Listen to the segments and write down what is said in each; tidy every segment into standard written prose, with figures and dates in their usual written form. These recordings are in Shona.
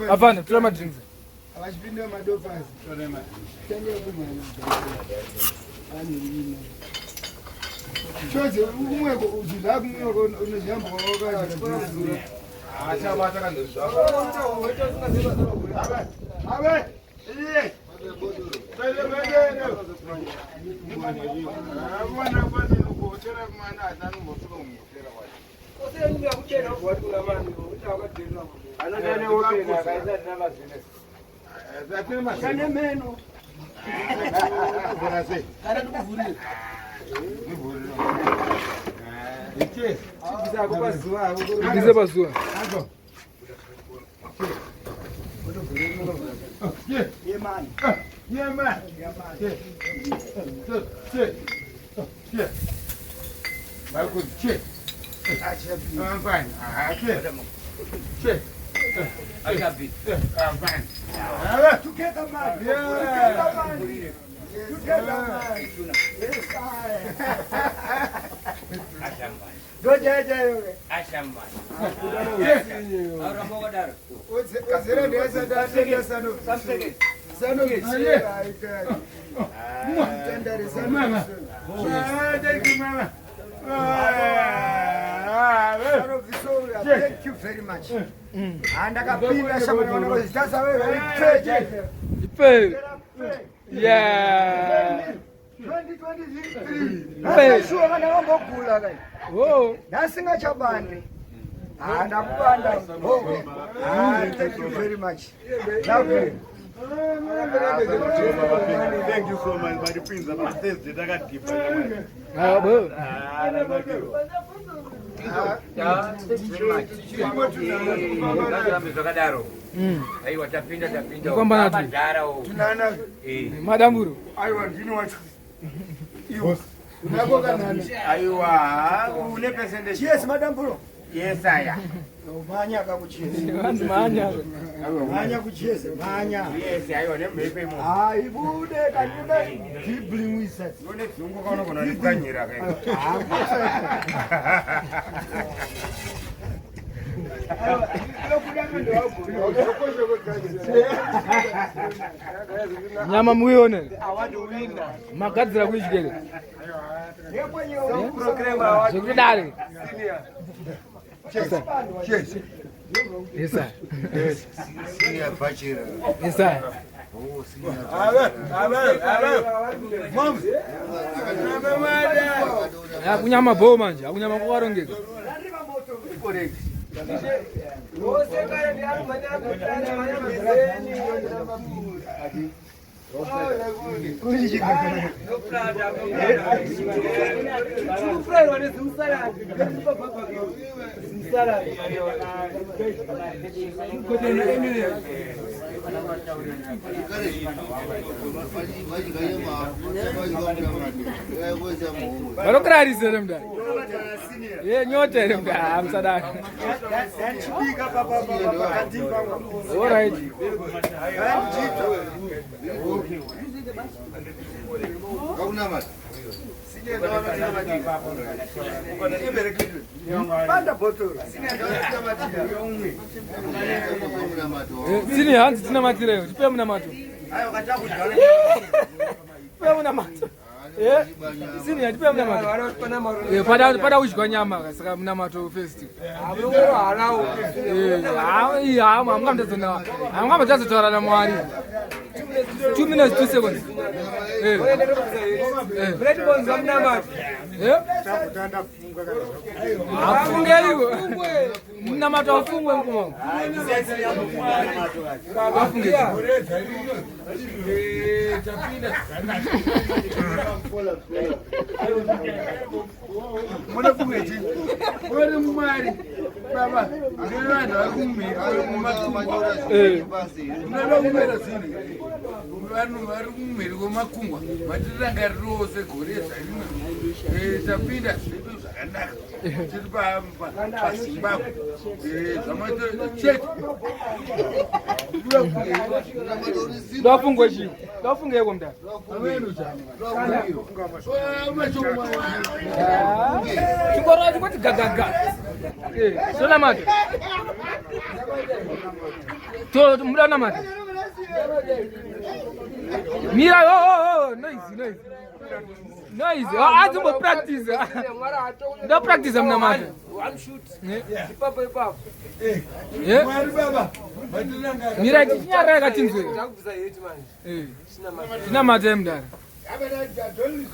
Afande, tora madrinks. Vachipinda madofasi. Tenge kumhanya. Chose umwe uzvidla kumwe unozhamba wakazvira. Achabata kana zvako. Abe. Iye. Ibvise pazuva. Together man. Together man. Together man. Yes, I. Ndochaichaiyo. Thank you very much. Andakapinda Ipe. Yeah. 2023 shuwa kana vambogula kai Oh. ndasingachabandi handakubanda thank you very much love you Thank you so much. Matipinza paThursday takadhibha. Ah, bo. Ngazirambe zvakadaro. Aiwa, tapinda, tapinda. Kufamba nato. Madhara uwo. Tunana. Madamburo. Aiwa, ndini wacho. Iwo. Unako kanana. Aiwa, une percentage. Cheers, madamburo. Yes, aya. Mhanya kakucheers. Vanzi mhanya. Mhanya kucheers, mhanya. Yes, aiwa nemhepo imo. Haibude kandibude dribbling wizards. Une dzungu kaunogona kundipwanyira kai. Nyama muione. Magadzira kuidyere. Zvekudare. Yes, sir. Yes, sir. Akunyama bho manje, akunyama kwakarongeka. Vanokurarisa here mudare? Ye nyota here mudare? Ah, musadaro. All right. Panda botoro. Sini hanzi tinamatireyo, tipe munamato. Tipe munamato. Sini tipe munamato. Pada kudyiwa nyama saka munamato first. Hamungambotazotaura naMwari. 2 minutes 2 seconds. Afungeiwo. Munamato afungwe mukoma. Afunge. Uri Mwari baba, ndine vanhu vari kumhiri kwemakungwa. Unoda kumera zini vanhu vari kumhiri kwemakungwa matirangaririwo segore zvarimwe. Tapinda zvedu zvakanaka, tiri paZimbabwe zvamaita chete. Ndafungwe chii? Ndafungeko mudare. Chingoro chingoti gagaga. Tonamata. To muda namata. Mira, oh, oh, oh, noise, noise. Noise. Oh, adzimbo practice. Ndo practice munamata. One shoot. Eh. Ipapo ipapo. Eh. Mwari baba vatirangara. Mira tichinyarara katinzwe. Takubvisa heti manje. Eh. Chinamata. Tinamata mudara.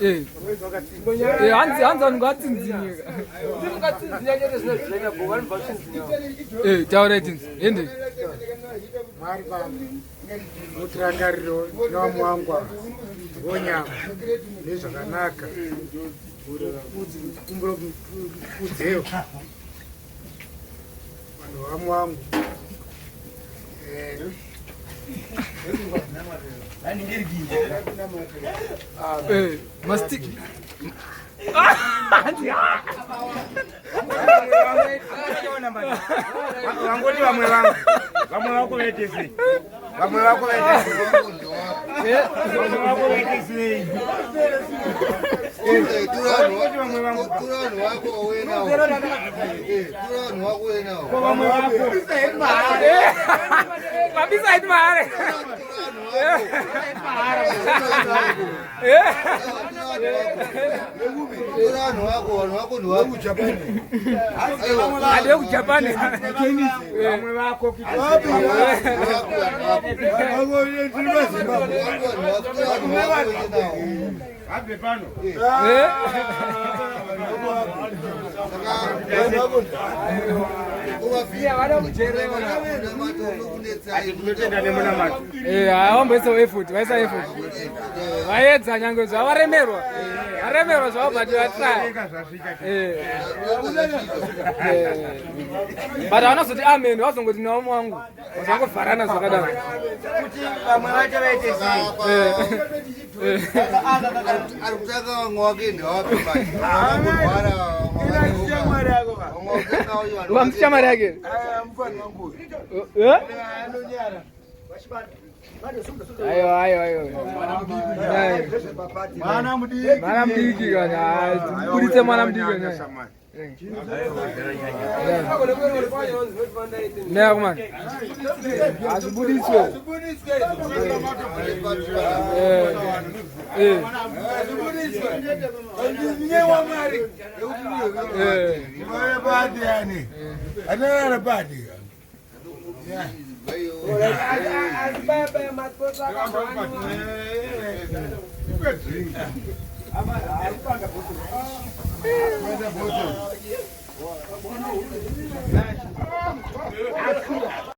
Eh. Eh, hanzi hanzi vanhu ngatsinzinyeka. Kuti mukatsinzinya chete zvinozvilenga bho vanobva tsinzinya. Eh, taura tinzi. Ende. Mwari baba mutirangariro nevamwe vonyama nezvakanaka kumbiro kudzeyo vanhu vamwe vangu Eh, masti. Vangoti vamwe vangu vamwe vako vaite sei vamwe vako vaite sei vamwe vako vaite sei Tura vanhu vako wauye nawo. Tura vanhu vako uye nawo. Ko vamwe vako Mabisa haiti mahara. Tura vanhu vako, vanhu vako ndewako. Hadi kuJapan. Vamwe vako Wako vanhu vako. Wako vanhu vako, tura vanhu vako uye nawo. Vabve pano. Eh. Tinotenda nemunamato. Eh, awamboisa effort, vaisa effort. Vaedza nyangwe zvavaremerwa. Varemerwa zvavo but vatry. Inga zvasvika. Eh. Eh. But vanozoti amen, vazongoti nevamwe wangu. Vazangovharana zvakadaro. Kuti vamwe vacho vaite sei? Eh. Ari kutanga vamwe wake ndewapi manje? Vakurwara, vamwe wake navo, Vamusicha mari yake. Eh? Aiwa, aiwa, aiwa. Mwana mudiki. Mwana mudiki kana, buditse mwana mudiki kana. Neya kumana. Hazvibuditswe. Eh. Eh. Eh. Asi baya baya matsotsi akamhanya.